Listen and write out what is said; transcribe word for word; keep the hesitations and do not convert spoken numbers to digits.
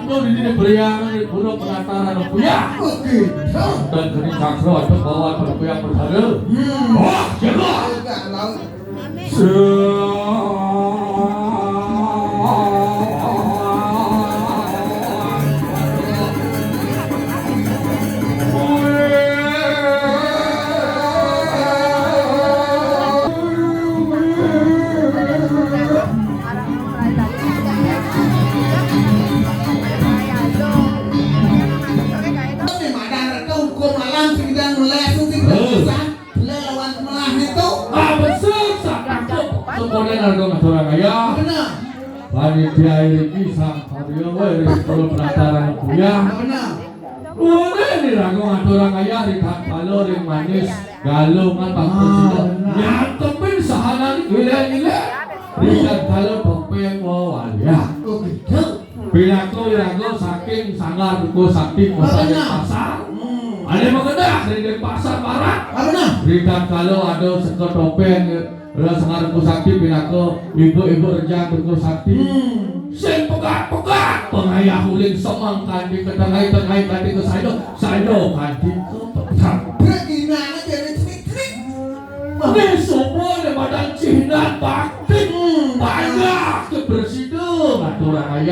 Kau di sini beriang, di gunung penataran, Empu Hyang. Oke. Dan geni cakra aja bawa pada Empu Hyang Betara. Hmm. Wah, jaga. Jaga, laut. Bela lawan melahne to. Ah, besar sak nangkep. Sekolah lagu ngaturang ayah. Bener. Panitia iriki sang panitia, weh, ring kula penataran Empu Hyang. Bener. Luwene ning raga ngaturang ayah, ri tatkala ring manis galungan bangku. Ah, sida bener. Nyantepin sahanan ilen-ilen. Ri tatkala topeng walian. Oh, gitu. Pinaka iraga saking Sanggar Buku Sakti, ah, kota bener. Denpasar. Hmm. Ada makedah ring Denpasar Barat. Ah, bener. Ri tatkala ada seka topeng, ring Sanggar Buku Sakti pinaka ibu-ibu rejang Buku Sakti. Hmm. Sing pegat-pegat pangayah uling semeng kanti ka tengah-tengah kanti ka saida, saida kanti ka petang. Break inang aja, nih, trik, trik. Wah. Nih, semua ada badan cihna bakti. Hmm. Banyak ke presiden, aturang ayah.